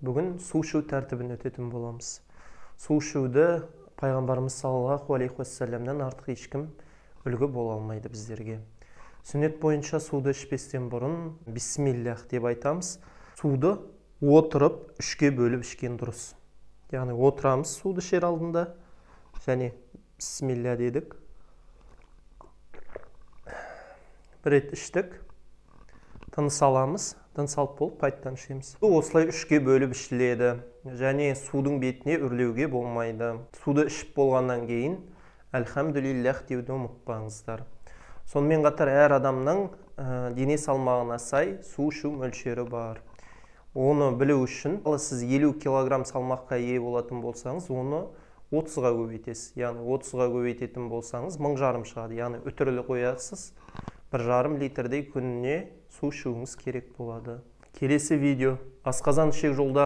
Бүгін су ішу тәртібін өтетін боламыз. Су ішуді пайғамбарымыз саллаллаху алейхи уассаламнан артық ешкім үлгі бола алмайды біздерге. Сүннет бойынша суды ішпестен бұрын бисмиллах деп айтамыз. Суды отырып үшке бөліп ішкен дұрыс. Яғни отырамыз суды ішер алдында және бисмилля дедік. Бір рет іштік, тыныс аламыз, тыныс алып болып қайтадан ішеміз. Осылай үшке бөліп ішіледі және судың бетіне үрлеуге болмайды. Суды ішіп болғаннан кейін әлхамдулиллах деуді ұмытпаңыздар. Сонымен қатар әр адамның дене салмағына сай су ішу мөлшері бар. Оны білу үшін, сіз 50 килограмм салмаққа ие болатын болсаңыз, оны 30-ға көбейтесіз. Яғни 30-ға көбейтетін болсаңыз, 1500 шығады. Яғни үтірлі қоясыз, 1,5 литрдей күніне су ішуіңіз керек болады. Келесі видео асқазан ішек жолда